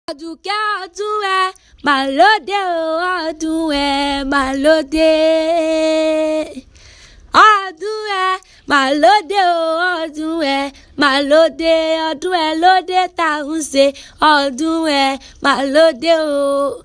Àdùkẹ́, ọdún ẹ mà lóde o, ọdún ẹ mà lóde. Ọdún ẹ mà lóde o, ọdún ẹ mà lóde. Ọdún ẹ lóde tá à ń ṣe, ọdún ẹ mà lóde o.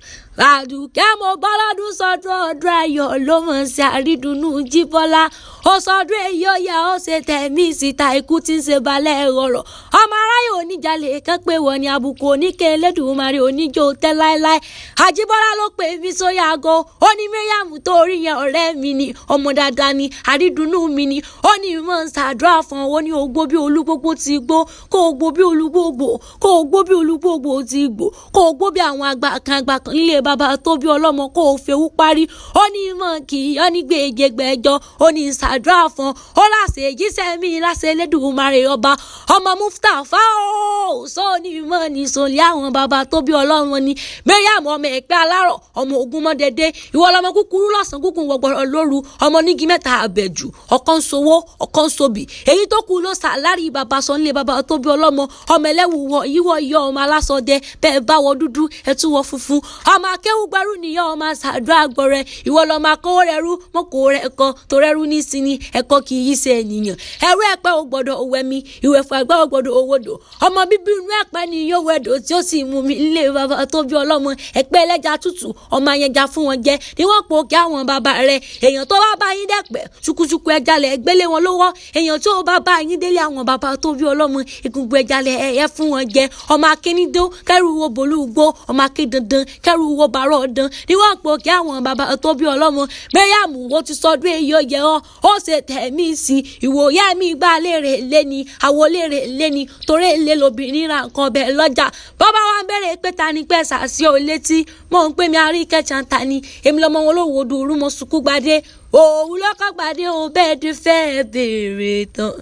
Àdùkẹ́, mo bọ́ lọ́dún sọdún, ọdún ayọ̀ ló mọ̀ sí àrídùnnú Jíbọ́lá. Ó sọdún èyí, ó yẹ ó ṣe tẹ̀mí síta. Ikú tí ń ṣe balẹ̀ ọ̀rọ̀ ọmọ aráyè oníjàlè kan pé wọ́n ní àbùkù oníke Elédùmarè oníjó tẹ́ láéláé. Àjíbọ́lá ló pè mí sórí aago. Ó ní, "Mariam tó rí yẹn, ọ̀rẹ́ mi ni, ọmọ dáadáa ni, àrídùnnú mi ni." Ó ní ìmọ̀ ń ṣàdúrà fún ọ. Ó ní ogbó bí olúgbógbó ti gbó, kó o gbó bí olúgbógbò, kó o gbó bí olúgbógbò ti gbó, kó o gbó bí àwọn àgbà kan àgbà kan nílé bàbá tó bí ọlọ́mọ, kó o fewú parí. Ó ní ìmọ̀ kì í ó ní gbèjègbèjọ. Ó ní ṣàdúrà fún ó láṣẹ jíṣẹ́ mi láṣẹ Elédùmarè ọba. Ọmọ Mustapha ó sọ ní ìmọ̀ ní sọlẹ̀ àwọn bàbá tó bí ọlọ́run ni. Mariam, ọmọ ẹ̀pẹ́ alárọ̀, ọmọ ogun mọ́dẹ́dẹ́, ìwọ lọmọ kúkúrú lọ́sàn-án, kúkú wọgbọ̀rọ̀ lóru, ọmọ nígi mẹ́ta àbẹ̀jù, ọ̀kan sowó, ọ̀kan sobì, èyí tó kù ló sàlárì bàbá sọ nílé bàbá tó bí ọlọ́mọ. Ọmọ ẹlẹ́wù wọ yíwọ yọ, ọmọ alásọdẹ bẹ́ẹ̀ bá wọ dúdú, ẹtú wọ funfun, ọmọ akéwùgbẹ́rù nìyọ, ọmọ àṣàdúrà gbọrẹ. Ìwọ lọmọ akówó rẹrú mọ́kò rẹ ẹ̀kọ́ tó rẹrú ní sinmi ẹ̀kọ́ kì í ṣe ènìyàn ẹrú ẹ̀pẹ́ ò gbọ́dọ̀ wẹ̀mí ìwẹ̀fọ̀ ẹ̀gbẹ́ ò gbọ́dọ̀ owódò. Ọmọ bíbí inú ẹ̀pẹ́ ni yóò wẹ̀dọ̀ tí ó sì mú mi nílé bàbá tó bí ọlọ́mọ. Ẹ̀pẹ́ ẹlẹ́ja tútù, ọmọ ayẹja fún wọn jẹ ni wọ́n pò kí àwọn bàbá rẹ̀. Èèyàn tó bá bá yín dẹ̀pẹ̀, ṣùkúṣùkú ẹja lẹ̀ gbélé wọn lọ́wọ́. Èèyàn tó bá bá yín délé àwọn bàbá tó bí ọlọ́mọ, egungun ẹja lẹ̀ ẹ̀yẹ fún wọn jẹ. Ọmọ akínídó kẹrù wo bolúgbó, ọmọ akédandan kẹrù wo bàrọ̀ dán ni wọ́n pò kí àwọn bàbá tó bí ọlọ́mọ. Mariam, wo ti sọdún èyí, ó yẹ ọ́, ó ṣe tẹ̀mí sí ìwòye mi gbá léèrè léni àwọ̀ léèrè léni torí èlé lobìnrin ra nǹkan ọbẹ̀ lọ́jà. Bọ́bá wa ń bẹ̀rẹ̀ pé ta ni pẹ́ sàṣì ò létí mò ń pè mí àríkẹ́ ta ni èmi lọ́mọ wọn lówó dùrú mọ́ sùkú gbadé òun lọ́kọ́ gbadé ò bẹ́ẹ̀ dé fẹ́ẹ́ béèrè tán.